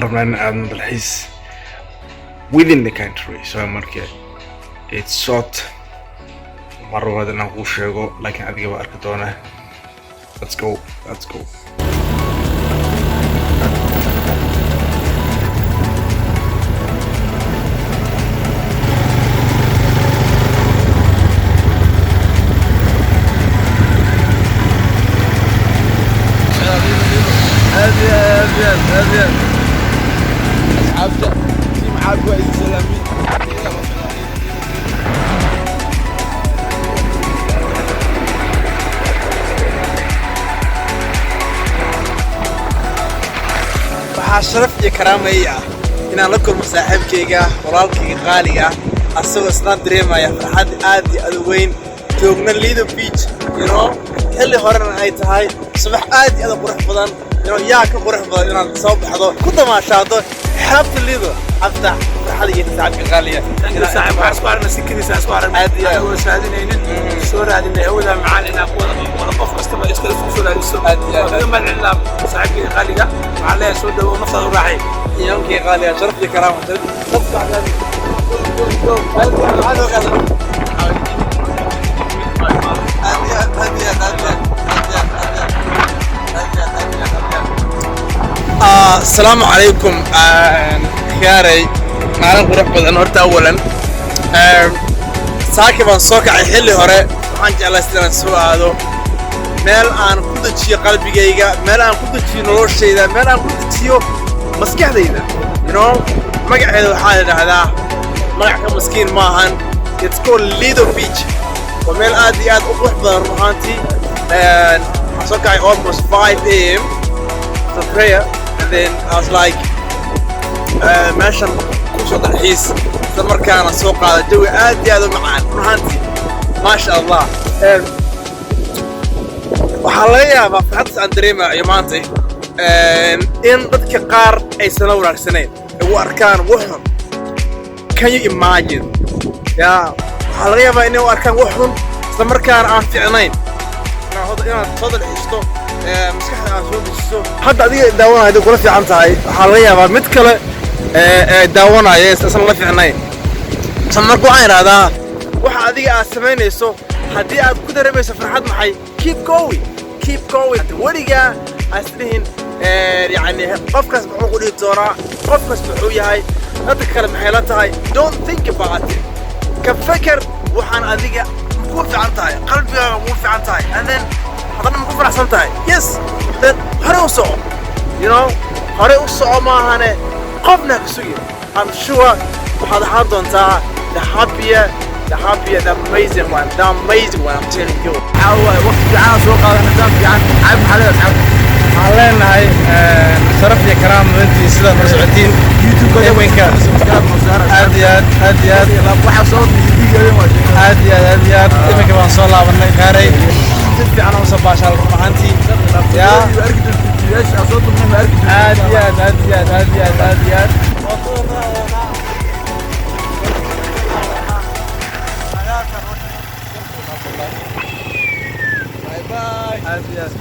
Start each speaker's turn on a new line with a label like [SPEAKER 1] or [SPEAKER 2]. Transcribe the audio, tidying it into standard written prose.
[SPEAKER 1] Waxaan rabnaa in aadno dalxiis within the country. So marka it's short, ma rabo hadda inaan kuu sheego, laakiin adiga baa arki doonaa. Let's go, let's go.
[SPEAKER 2] Aad iyo aad iyo aad, aad iyo aad. Asxaabta team Caabi waa idin salaamay.
[SPEAKER 3] Waxaa sharaf iyo karaama ii ah inaan la kulmo saaxiibkayga, walaalkayga qaaliga ah, asagoo islaan dareemaya farxad aad iyo aad u weyn, joogna Lido Beach, xilli horena ay tahay, subax aad iyo aad u qurux badan, yaa ka qurux badan inaad soo baxdo, ku damaashaado xeebta Lido. Abtax, farxad iyo saaxiibka qaaliga.
[SPEAKER 4] Saaxiib, waxaan isku aragnay si keliisa isku aragnay.
[SPEAKER 3] Aad iyo aad.
[SPEAKER 4] Anagoo raadinaynin, soo raadinay hawada macaan inaan ku wada wada, qof kastaba iskala soo raadiso.
[SPEAKER 3] Aad iyo aad.
[SPEAKER 4] Waa kaga mahadcelin saaxiibkayga qaaliga. Waxaan leeyahay soo dhawow, naftaada u raaxay.
[SPEAKER 3] Imaamkii qaaliga, sharaf iyo karaama. Aad iyo aad, aad iyo aad, aad iyo aad, aad iyo aad, aad iyo aad, aad iyo aad, aad iyo aad. Asalaamu calaykum khiyaaray, maalin qurux badan. Horta awalan saaki baan soo kacay xilli hore. Waxaan jeclaystay inaan soo aado meel aan ku dejiyo qalbigayga, meel aan ku dejiyo noloshayda, meel aan ku dejiyo maskaxdayda. Magaceeda waxaa la idhaahdaa, magac ka maskiin maahan, it's called Lido Beach. Waa meel aad iyo aad u qurux badan run ahaantii. Waxaan soo kacay almost 5 a.m. for prayer and then I was like, meeshan kusoo dalxiis, isla markaana soo qaada jawi aad iyo aad u macaan run ahaantii, maasha Allah. Waxaa laga yaabaa farxaddaas aan dareemayo maanta in dadka qaar aysan la wanaagsanayn, ay u arkaan wax xun. Can you imagine? Ya, waxaa laga yaabaa inay u arkaan wax xun, isla markaana aan fiicnayn inaad soo dalxiisto, maskaxda aad soo dejiso. Hadda adiga daawanaya hadday kula fiican tahay, waxaa laga yaabaa mid kale ee daawanaya isna la fiicnayn. So marka waxaan idhahdaa, waxa adiga aad samaynayso haddii aad ku dareemayso farxad, maxay, keep going, keep going. Weligaa has dhihin, yani, qofkaas muxuu ku dhihi doonaa, qofkaas muxuu yahay, dadka kale maxay la tahay. Don't think about it. Ka feker waxaan adiga ku fiican tahay, qalbigaaga ku fiican tahay, and then haddana ma ku faraxsan tahay? Yes, then hore u soco, hore u soco, maahane qofna ha ka sugin. I'm sure waxaad ahaan doontaa the happier, the happier, the amazing one, the amazing one, I'm telling you.
[SPEAKER 2] Waxaa waaye waqti fiican soo qaadan, nidaam fiican. Caabi, maxaa leedahay asxaabta?
[SPEAKER 1] Waxaan leenahay sharaf iyo karaama mudantiin sidaad nala socotiin
[SPEAKER 2] YouTube
[SPEAKER 1] iminka. Aad iyo aad, aad iyo aad.
[SPEAKER 2] Waxaa soo video waa sheegay.
[SPEAKER 1] Aad iyo aad, aad iyo aad. Iminka baan soo laabanay khaaray, si fiican u soo baashaal run ahaantii yaa.
[SPEAKER 2] Arki doontiin videoyaasha soo duubnay, ma arki doontiin.
[SPEAKER 1] Aad iyo aad, aad iyo aad, aad iyo aad, aad iyo aad.
[SPEAKER 2] Bye bye.
[SPEAKER 1] Aad iyo aad.